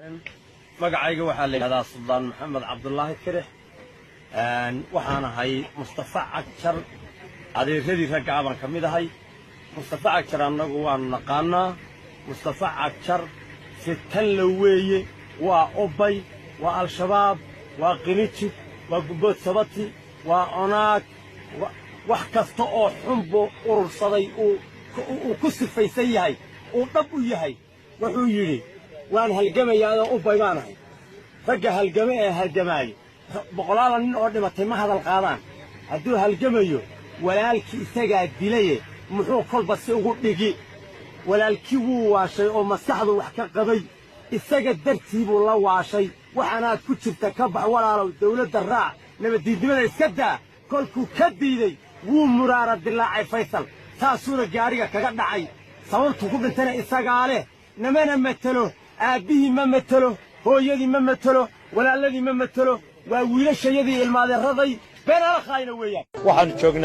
Magacayga waxaa la yidhahdaa Suldaan Maxamed Cabdulaahi Kirix. Waxaan ahay Mustafa Cagjar adeeradii ragga baan ka mid ahay. Mustafa Cagjar annagu waanu naqaanaa. Mustafa Cagjar fitanla weeye, waa Obay, waa Al-Shabaab, waa Qinijid, waa Gumbood Sabati, waa Onaag. Wax kasta oo xunbuu urursaday, uu ku sifaysan yahay, uu dhab u yahay. Wuxuu yidhi: "Waan halgamayaadoo Ubay baan ahay." Ragga halgame ee halgamaayo, boqolaala nin oo dhimatay ma hadal qaadaan. Hadduu halgamayo, walaalkii isagaa dilaye, muxuu kolba si ugu dhigi? Walaalkii wuu waashay oo maskaxdu wax ka qabay, isaga dartii buu la waashay. Waxaanaad ku jirta ka bax, walaalow, dawladda raac, nabaddiidnimada iska daa. Kolkuu ka diiday, wuu muraara dilaacay Faysal, saasuuna gaadhiga kaga dhacay. Sababtuu ku dhintana isagaa leh. Namana matelo, aabbihii ma matelo, hooyadii ma matelo, walaalladii ma matelo. Waa wiilashayadii ilmaadeeraday, beenaala khaayina weeyaan. Waxaanu joognaa